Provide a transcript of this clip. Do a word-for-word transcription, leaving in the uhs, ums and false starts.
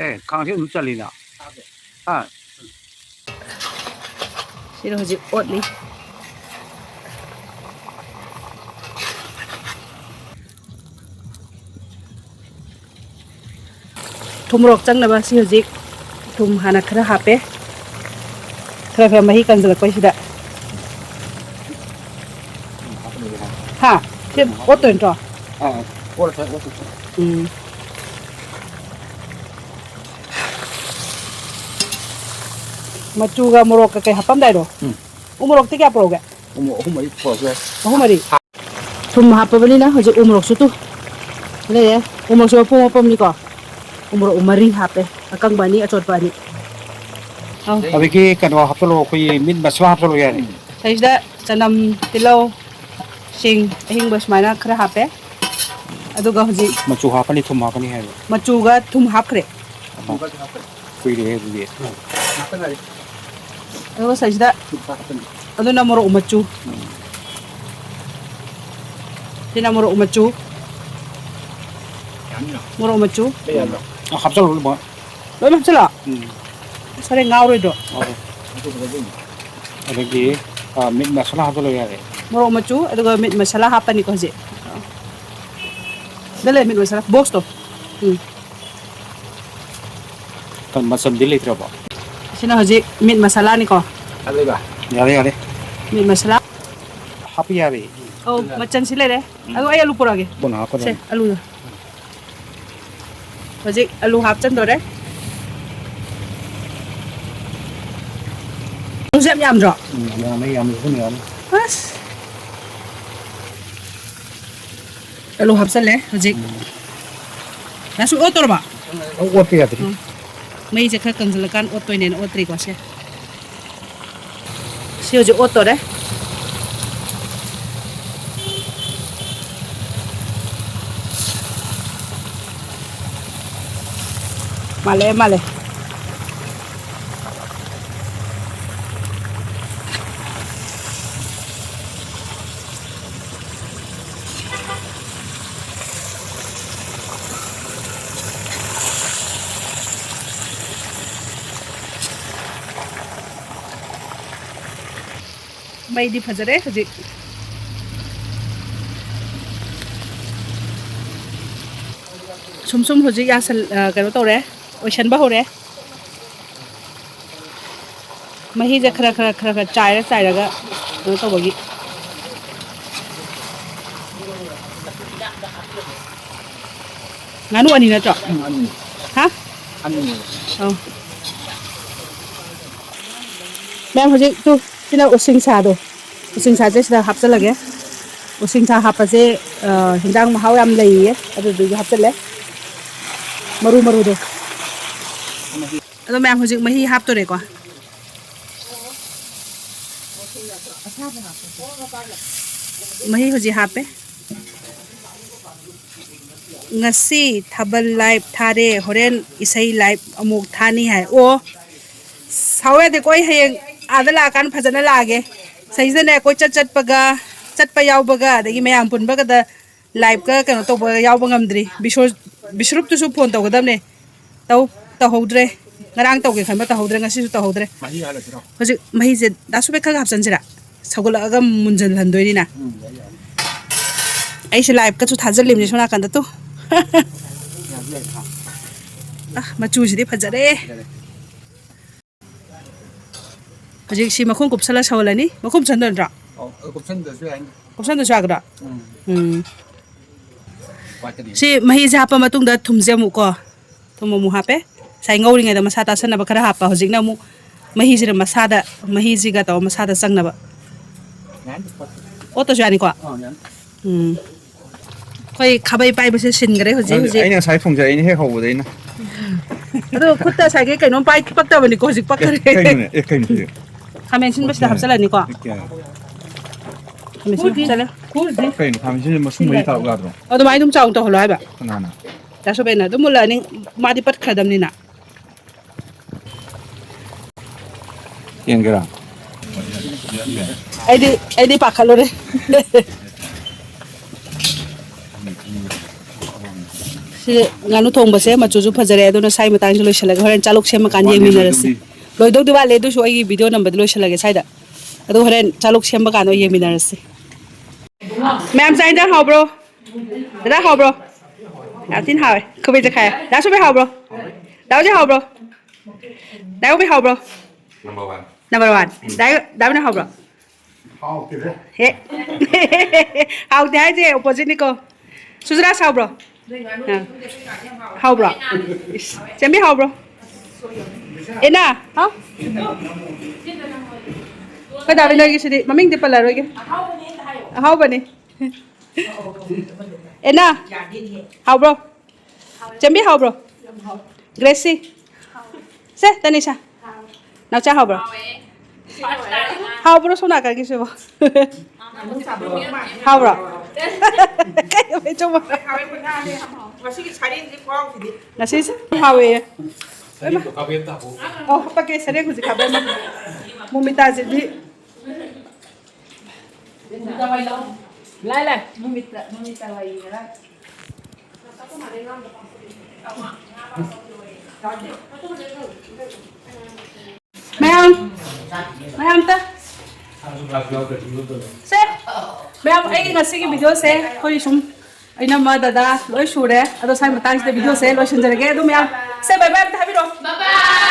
ꯑꯦ, ꯈꯥꯡꯁꯤ ꯑꯗꯨꯝ ꯆꯜꯂꯤꯅ꯫ ꯍꯥ? ꯁꯤꯅ ꯍꯧꯖꯤꯛ ꯑꯣꯠꯂꯤ꯫ ꯊꯨꯝ ꯃꯣꯔꯣꯛ ꯆꯪꯅꯕ ꯁꯤ ꯍꯧꯖꯤꯛ ꯊꯨꯝ ꯍꯥꯟꯅ ꯈꯔ ꯍꯥꯞꯄꯦ꯫ ꯈꯔ ꯈꯔ ꯃꯍꯤ ꯀꯪꯁꯤꯜꯂꯛꯄꯩꯁꯤꯗ꯫ ꯍꯥ? ꯁꯤ ꯑꯣꯠꯇꯣꯏ ꯅꯠꯇ꯭ꯔꯣ? ꯑꯥ, ꯑꯣꯠꯂ ꯊꯝꯃꯦ, ꯑꯣꯠꯂ ꯊꯝꯃꯦ꯫ ꯎꯝ꯫ ꯃꯆꯨꯒ ꯃꯣꯔꯣꯛꯀ ꯀꯩ ꯍꯥꯞꯄꯝꯗꯥꯏꯗꯣ? ꯎꯝ꯫ ꯎ ꯃꯣꯔꯣꯛꯇꯤ ꯀꯌꯥ ꯄꯨꯔꯛꯎꯒꯦ? ꯎ ꯃꯣꯔꯣꯛ ꯑꯍꯨꯝ ꯃꯔꯤ ꯄꯨꯔꯛꯄ ꯌꯥꯏ꯫ ꯑꯍꯨꯝ ꯃꯔꯤ? ꯊꯨꯝ ꯍꯥꯞꯄꯕꯅꯤꯅ ꯍꯧꯖꯤꯛ ꯎ ꯃꯣꯔꯣꯛꯁꯨ ꯇꯨ ꯂꯩꯔꯦ꯫ ꯎ ꯃꯣꯔꯣꯛꯁꯨ ꯃꯄꯨꯝ ꯃꯄꯨꯝꯅꯤꯀꯣ꯫ ꯎ ꯃꯣꯔꯣꯛ ꯃꯔꯤ ꯍꯥꯞꯄꯦ꯫ ꯑꯀꯪꯕ ꯑꯅꯤ, ꯑꯆꯣꯠꯄ ꯑꯅꯤ꯫ ꯑꯧ꯫ ꯑꯗꯒꯤ ꯀꯩꯅꯣ ꯍꯥꯞꯆꯜꯂꯣ, ꯑꯩꯈꯣꯏꯒꯤ ꯃꯤꯠ ꯃꯁꯂꯥ ꯍꯥꯞꯆꯜꯂꯣ ꯌꯥꯔꯦ꯫ ꯁꯤꯗꯩꯁꯤꯗ ꯆꯅꯝ, ꯇꯤꯜꯍꯧ, ꯁꯤꯡ ꯑꯍꯤꯡꯕ ꯁꯨꯃꯥꯏꯅ ꯈꯔ ꯍꯥꯞꯄꯦ꯫ ꯑꯗꯨꯒ ꯍꯧꯖꯤꯛ ꯃꯆꯨ ꯍꯥꯞꯀꯅꯤ, ꯊꯨꯝ ꯍꯥꯞꯀꯅꯤ ꯍꯥꯏꯕ꯫ ꯃꯆꯨꯒ ꯊꯨꯝ ꯍꯥꯞꯈ꯭ꯔꯦ꯫ ꯑꯃ꯫ ꯀꯨꯏꯔꯦꯍꯦ ꯑꯗꯨꯗꯤ꯫ ꯑꯗꯨꯒ ꯁꯤꯗꯩꯁꯤꯗ ꯑꯗꯨꯅ ꯃꯣꯔꯣꯛ ꯃꯆꯨ꯫ ꯁꯤꯅ ꯃꯣꯔꯣꯛ ꯃꯆꯨ꯫ ꯃꯣꯔꯣꯛ ꯃꯆꯨ꯫ ꯑ, ꯍꯥꯞꯆꯜꯂꯣ ꯂꯣꯏꯅꯃꯛ꯫ ꯂꯣꯏ ꯍꯥꯞꯆꯜꯂꯣ? ꯎꯝ꯫ ꯁꯣꯔꯦ ꯉꯥꯎꯔꯣꯏꯗ꯭ꯔꯣ? ꯉꯥꯎꯔꯣꯏ꯫ ꯑꯗꯒꯤ, ꯑ, ꯃꯤꯠ ꯃꯁꯥꯂꯥ ꯍꯥꯞꯆꯜꯂꯣ ꯌꯥꯔꯦ꯫ ꯃꯣꯔꯣꯛ ꯃꯆꯨ, ꯑꯗꯨꯒ ꯃꯤꯠ ꯃꯁꯥꯂꯥ ꯍꯥꯞꯄꯅꯤꯀꯣ ꯍꯧꯖꯤꯛ꯫ ꯗ ꯂꯩ ꯃꯤꯠ ꯃꯁꯥꯂꯥ, ꯕꯣꯛꯁꯇꯣ꯫ ꯎꯝ꯫ ꯀ-, ꯃꯆꯟꯗꯤ ꯂꯩꯇ꯭ꯔꯕꯣ? ꯁꯤꯅ ꯍꯧꯖꯤꯛ ꯃꯤꯠ ꯃꯁꯥꯂꯥꯅꯤꯀꯣ꯫ ꯌꯥꯔꯦ, ꯌꯥꯔꯦ꯫ ꯃꯤꯠ ꯃꯁꯥꯂꯥ꯫ ꯍꯥꯞꯄ ꯌꯥꯔꯦ꯫ ꯑꯧ, ꯃꯆꯟꯁꯤ ꯂꯩꯔꯦ꯫ ꯑꯗꯣ ꯑꯩ ꯑꯂꯨ ꯄꯨꯔꯛꯑꯒꯦ꯫ ꯀꯣꯟꯅ ꯍꯥꯞꯀꯗꯕꯅꯤ꯫ ꯁꯦ, ꯑꯂꯨꯗꯣ꯫ ꯍꯧꯖꯤꯛ ꯑꯂꯨ ꯍꯥꯞꯆꯟꯗꯣꯔꯦ꯫ ꯑꯂꯨꯁꯦ ꯌꯥꯝ ꯌꯥꯝꯗ꯭ꯔꯣ? ꯎꯝ, ꯌꯥꯝꯃꯦ, ꯌꯥꯝꯃꯦ, ꯑꯗꯨꯅ ꯌꯥꯝꯃꯦ꯫ ꯑꯁ! ꯑꯂꯨ ꯍꯥꯞꯆꯜꯂꯦ ꯍꯧꯖꯤꯛ꯫ ꯎꯝ꯫ ꯅꯪꯁꯨ ꯑꯣꯠꯇꯣꯔꯕ? ꯑꯣꯠꯄ ꯌꯥꯗ꯭ꯔꯤ꯫ ꯎꯝ꯫ ꯃꯩꯁꯦ ꯈꯔ ꯀꯪꯁꯤꯜꯂꯀꯥꯟ ꯑꯣꯠꯇꯣꯏꯅꯦꯅ ꯑꯣꯠꯇ꯭ꯔꯤꯀꯣ ꯁꯦ꯫ ꯁꯤ ꯍꯧꯖꯤꯛ ꯑꯣꯠꯇꯣꯔꯦ꯫ ꯃꯥꯜꯂꯦ, ꯃꯥꯜꯂꯦ꯫ ꯃꯩꯗꯤ ꯐꯖꯔꯦ ꯍꯧꯖꯤꯛ꯫ ꯁꯨꯝ ꯁꯨꯝ ꯍꯧꯖꯤꯛ ꯌꯥꯁꯜ-, ꯑ, ꯀꯩꯅꯣ ꯇꯧꯔꯦ, ꯑꯣꯏꯁꯟꯕ ꯍꯧꯔꯦ꯫ ꯃꯍꯤꯁꯦ ꯈꯔ, ꯈꯔ, ꯈꯔ, ꯈꯔ ꯆꯥꯏꯔ, ꯆꯥꯏꯔꯒ ꯀꯩꯅꯣ ꯇꯧꯕꯒꯤ꯫ ꯉꯥꯅꯨ ꯑꯅꯤ ꯅꯠꯇ꯭ꯔꯣ? ꯎꯝ, ꯑꯅꯤ꯫ ꯍꯥ? ꯑꯅꯤ꯫ ꯑꯧ꯫ ꯃꯌꯥꯝ ꯍꯧꯖꯤꯛ ꯇꯨ, ꯁꯤꯅ ꯎꯁꯤꯡꯁꯥꯗꯣ꯫ ꯎꯁꯤꯡꯁꯥꯁꯦ ꯁꯤꯗ ꯍꯥꯞꯆꯜꯂꯒꯦ꯫ ꯎꯁꯤꯡꯁꯥ ꯍꯥꯞꯄꯁꯦ, ꯑ, ꯍꯤꯟꯖꯥꯡ ꯃꯍꯥꯎ ꯌꯥꯝ ꯂꯩꯌꯦ꯫ ꯑꯗꯨꯗꯨꯒꯤ ꯍꯥꯞꯆꯜꯂꯦ꯫ ꯃꯔꯨ ꯃꯔꯨꯗꯣ꯫ ꯑꯗꯣ ꯃꯌꯥꯝ ꯍꯧꯖꯤꯛ ꯃꯍꯤ ꯍꯥꯞꯇꯣꯔꯦꯀꯣ꯫ ꯃꯍꯤ ꯍꯧꯖꯤꯛ ꯍꯥꯞꯄꯦ꯫ ꯉꯁꯤ ꯊꯥꯕꯜ live ꯊꯥꯔꯦ, ꯍꯣꯔꯦꯟ ꯏꯁꯩ live ꯑꯃꯨꯛ ꯊꯥꯅꯤ ꯍꯥꯏ꯫ ꯑꯣ, ꯁꯥꯎ ꯌꯥꯗꯦꯀꯣ, ꯑꯩ ꯍꯌꯦꯡ ꯑꯥꯗ ꯂꯥꯛꯑꯀꯥꯟꯗ ꯐꯖꯅ ꯂꯥꯛꯑꯒꯦ꯫ ꯁꯤꯗꯩꯁꯤꯗꯅꯦ ꯀꯣꯏꯆꯠ ꯆꯠꯄꯒ, ꯆꯠꯄ ꯌꯥꯎꯕꯒ, ꯑꯗꯒꯤ ꯃꯌꯥꯝ ꯄꯨꯟꯕꯒꯗ live ꯀ ꯀꯩꯅꯣ ꯇꯧꯕ ꯌꯥꯎꯕ ꯉꯝꯗ꯭ꯔꯤ꯫ ꯕꯤꯁꯣ-, ꯕꯤꯁ꯭ꯋꯔꯨꯞꯇꯨꯁꯨ phone ꯇꯧꯒꯗꯕꯅꯦ꯫ ꯇꯧ-, ꯇꯧꯍꯧꯗ꯭ꯔꯦ꯫ ꯉꯔꯥꯡ ꯇꯧꯒꯦ ꯈꯟꯕ ꯇꯧꯍꯧꯗ꯭ꯔꯦ, ꯉꯁꯤꯁꯨ ꯇꯧꯍꯧꯗ꯭ꯔꯦ꯫ ꯃꯍꯤ ꯍꯥꯜꯂꯁꯤꯔꯣ? ꯍꯧꯖꯤꯛ ꯃꯍꯤꯁꯦ ꯗꯥ ꯁꯨꯕꯦꯠ ꯈꯔ ꯍꯥꯞꯆꯟꯁꯤꯔꯥ? ꯁꯧꯒꯠꯂꯛꯑꯒ ꯃꯨꯟꯖꯜꯍꯟꯗꯣꯏꯅꯤꯅ꯫ ꯎꯝ, ꯌꯥꯏ, ꯌꯥꯏ꯫ ꯑꯩꯁꯦ live ꯀꯁꯨ ꯊꯥꯖꯤꯜꯂꯤꯕꯅꯦ ꯁꯣꯝ ꯅꯥꯀꯟꯗ ꯇꯨ꯫ ꯌꯥꯏ, ꯌꯥꯏ, ꯊꯥ꯫ ꯑ, ꯃꯆꯨꯁꯤꯗꯤ ꯐꯖꯔꯦ꯫ ꯐꯖꯔꯦ꯫ ꯍꯧꯖꯤꯛ ꯁꯤ ꯃꯈꯨꯝ ꯀꯨꯞꯁꯜꯂ ꯁꯧꯍꯜꯂꯅꯤ꯫ ꯃꯈꯨꯝ ꯀꯨꯞꯁꯟꯗꯣꯏ ꯅꯠꯇ꯭ꯔꯣ? ꯑꯧ, ꯑꯗꯨ ꯀꯨꯞꯁꯟꯗ꯭ꯔꯁꯨ ꯌꯥꯏꯅꯦ꯫ ꯀꯨꯞꯁꯟꯗ꯭ꯔꯁꯨ ꯌꯥꯒꯗ꯭ꯔꯥ? ꯎꯝ꯫ ꯎꯝ꯫ ꯋꯥꯠꯀꯅꯤ꯫ ꯁꯤ ꯃꯍꯤꯁꯦ ꯍꯥꯞꯄ ꯃꯇꯨꯡꯗ ꯊꯨꯝꯁꯦ ꯑꯃꯨꯛ ꯀꯣ, ꯊꯨꯝ ꯑꯃꯨꯛ ꯍꯥꯞꯄꯦ꯫ ꯉꯁꯥꯏ ꯉꯧꯔꯤꯉꯩꯗ ꯃꯁꯥ ꯇꯥꯁꯟꯅꯕ ꯈꯔ ꯍꯥꯞꯄ꯫ ꯍꯧꯖꯤꯛꯅ ꯑꯃꯨꯛ ꯃꯍꯤꯁꯤꯅ ꯃꯁꯥꯗ, ꯃꯍꯤꯁꯤꯒ ꯇꯧꯔ ꯃꯁꯥꯗ ꯆꯪꯅꯕ꯫ ꯌꯥꯅꯤ꯫ ꯑꯣꯠꯇꯁꯨ ꯌꯥꯅꯤꯀꯣ? ꯑꯥ, ꯌꯥꯅꯤ꯫ ꯎꯝ꯫ ꯑꯩꯈꯣꯏ ꯈꯥꯕꯩ ꯄꯥꯏꯕꯁꯦ ꯁꯤꯟꯈ꯭ꯔꯦ ꯍꯧꯖꯤꯛ ꯅꯪ-, ꯍꯧꯖꯤꯛ꯫ ꯑꯩꯅ ꯉꯁꯥꯏ ꯊꯣꯡꯖꯔꯛꯏꯅꯦ ꯍꯦꯛ ꯍꯧꯕꯗ ꯑꯩꯅ꯫ ꯑꯗꯣ ꯈꯨꯠꯇ ꯉꯁꯥꯏꯒꯤ ꯀꯩꯅꯣꯝ ꯄꯥꯏ ꯄꯛꯇꯕꯅꯤꯀꯣ, ꯍꯧꯖꯤꯛ ꯑꯦ, ꯄꯛꯈ꯭ꯔꯦ꯫ ꯀꯩꯅꯣꯅꯦ? ꯑꯦ, ꯀꯩꯅꯣ ꯁꯤꯗꯤ? ꯈꯥꯃꯦꯟ ꯁꯤꯟꯕꯁꯤꯗ ꯑꯣꯀꯦ꯫ ꯍꯥꯞꯆꯜꯂꯅꯤꯀꯣ꯫ ꯑꯣꯀꯦ꯫ ꯈꯥꯃꯦꯟ ꯁꯤꯟꯕ ꯍꯥꯞꯆꯜꯂꯦ꯫ ꯀꯩꯅꯣ ꯈꯥꯃꯦꯟ ꯁꯤꯟꯕ ꯃꯁꯨꯡ ꯃꯔꯤ ꯊꯥꯔꯛꯎ ꯌꯥꯗ꯭ꯔꯣ? ꯑꯗꯨꯃꯥꯏꯅ ꯑꯗꯨꯝ ꯆꯥꯎꯅ ꯇꯧꯍꯜꯂꯣ ꯍꯥꯏꯕ꯫ ꯀꯅꯥꯅ? ꯗꯥ ꯁꯣꯕꯦꯟꯅ꯫ ꯑꯗꯨꯝ ꯃꯨꯜꯂꯛꯑꯅꯤ, ꯃꯥꯗꯤ ꯄꯠꯈ꯭ꯔꯗꯕꯅꯤꯅ꯫ ꯌꯦꯡꯒꯦꯔꯥ? ꯑꯩꯗꯤ, ꯑꯩꯗꯤ ꯄꯥꯈꯠꯂꯨꯔꯦ꯫ ꯁꯤ ꯉꯥꯅꯨ ꯊꯣꯡꯕꯁꯦ ꯃꯆꯨꯁꯨ ꯐꯖꯔꯦ, ꯑꯗꯨꯅ ꯁ꯭ꯋꯥꯏ ꯃꯇꯥꯡꯁꯤ ꯂꯣꯏꯁꯤꯜꯂꯒꯦ꯫ ꯍꯣꯔꯦꯟ ꯆꯥꯂꯨꯛ ꯁꯦꯝꯃꯀꯥꯟꯗ ꯋꯥꯠꯂꯤ, ꯌꯦꯡꯃꯤꯟꯅꯔꯁꯤ꯫ ꯂꯣꯏꯗꯧꯗꯤ꯫ ꯂꯣꯏꯗꯧꯗꯤ ꯋꯥꯠꯂꯦ, ꯑꯗꯨꯁꯨ ꯑꯩꯒꯤ video ꯅꯝꯕꯗꯤ ꯂꯣꯏꯁꯤꯜꯂꯒꯦ ꯁ꯭ꯋꯥꯏꯗ꯫ ꯑꯗꯣ ꯍꯣꯔꯦꯟ ꯆꯥꯂꯨꯛ ꯁꯦꯝꯕ ꯀꯥꯟꯗ ꯑꯣꯏ ꯌꯦꯡꯃꯤꯟꯅꯔꯁꯤ꯫ ꯃꯌꯥꯝ ꯆꯥꯛ ꯏꯟꯖꯥꯡ ꯍꯥꯎꯕ꯭ꯔꯣ? ꯗꯗꯥ ꯍꯥꯎꯕ꯭ꯔꯣ? ꯌꯥꯝ ꯊꯤꯅ ꯍꯥꯎꯋꯦ꯫ ꯈꯨꯕꯩ ꯆꯈꯥꯏ꯫ ꯗꯥ ꯁꯨꯕꯩ ꯍꯥꯎꯕ꯭ꯔꯣ? ꯗꯥ ꯍꯧꯖꯤꯛ ꯍꯥꯎꯕ꯭ꯔꯣ? ꯗꯥ ꯍꯧꯖꯤꯛ ꯍꯥꯎꯕ꯭ꯔꯣ? Number one꯫ ꯗꯥ ꯗꯥ ꯍꯥꯎꯕ꯭ꯔꯣ? ꯍꯥꯎꯇꯦꯗ꯫ ꯍꯦ꯫ ꯍꯥꯎꯇꯦ ꯍꯥꯏꯁꯦ opposite ꯅꯤꯀꯣ꯫ ꯁꯨꯖꯔꯥꯁ ꯍꯥꯎꯕ꯭ꯔꯣ? ꯑꯥ꯫ ꯍꯥꯎꯕ꯭ꯔꯣ? ꯏꯁ, ꯆꯦꯝꯕꯤ ꯍꯥꯎꯕ꯭ꯔꯣ? ꯑꯦꯅꯥ, ꯍꯥꯎ? ꯑꯩꯈꯣꯏ ꯗꯥ ꯕꯤꯅꯣꯏꯒꯤꯁꯤꯗꯤ ꯃꯃꯤꯡꯗꯤ ꯄꯜꯂꯔꯣꯏꯒꯦ꯫ ꯑꯍꯥꯎꯕꯅꯤ꯫ ꯑꯦꯅꯥ, ꯍꯥꯎꯕ꯭ꯔꯣ? ꯆꯦꯝꯕꯤ ꯍꯥꯎꯕ꯭ꯔꯣ? ꯒ꯭ꯔꯦꯁꯤ꯫ ꯁꯦ, ꯇꯅꯤꯁꯥ꯫ ꯅꯥꯎꯆꯥ ꯍꯥꯎꯕ꯭ꯔꯣ? ꯍꯥꯎꯕ꯭ꯔꯣ ꯁꯣꯝ ꯅꯥꯀꯟꯒꯤꯁꯤꯕꯣ? ꯍꯥꯎꯕ꯭ꯔꯣ? ꯀꯩ ꯆꯨꯝꯕ? ꯉꯁꯤꯒꯤ ꯁꯔꯦꯡꯁꯦ ꯈꯨꯍꯥꯎꯁꯤꯗꯤ꯫ ꯉꯁꯤꯁꯦ ꯍꯥꯎꯋꯦꯌꯦ꯫ ꯁꯔꯦꯡꯗꯣ ꯈꯥꯕꯩ ꯑꯝꯇ ꯍꯥꯞꯄꯛꯑꯣ꯫ ꯑꯣ, ꯍꯥꯄꯛꯀꯦ, ꯁꯔꯦꯡ ꯍꯧꯖꯤꯛ ꯈꯥꯕꯩ ꯑꯃ꯫ ꯃꯣꯃꯤꯇꯥꯁꯤꯗꯤ꯫ ꯂꯥꯏ, ꯂꯥꯏ꯫ ꯃꯣꯃꯤꯇꯥ, ꯃꯣꯃꯤꯇꯥ ꯋꯥꯔꯤ ꯉꯔꯥꯡ꯫ ꯃꯌꯥꯝ, ꯃꯌꯥꯝ ꯑꯝꯇ꯫ ꯁꯦ, ꯃꯌꯥꯝ, ꯑꯩꯒꯤ ꯉꯁꯤꯒꯤ video ꯁꯦ ꯑꯩꯈꯣꯏ ꯁꯨꯝ ꯏꯅꯝꯃ, ꯗꯗꯥ ꯂꯣꯏ ꯁꯨꯔꯦ꯫ ꯑꯗꯣ ꯁ꯭ꯋꯥꯏ ꯃꯇꯥꯡꯁꯤꯗ video ꯁꯦ ꯂꯣꯏꯁꯤꯟꯖꯔꯒꯦ꯫ ꯑꯗꯣ ꯃꯌꯥꯝ, ꯁꯦ, bye bye ꯑꯝꯇ ꯍꯥꯏꯕꯤꯔꯛꯑꯣ꯫ Bye bye꯫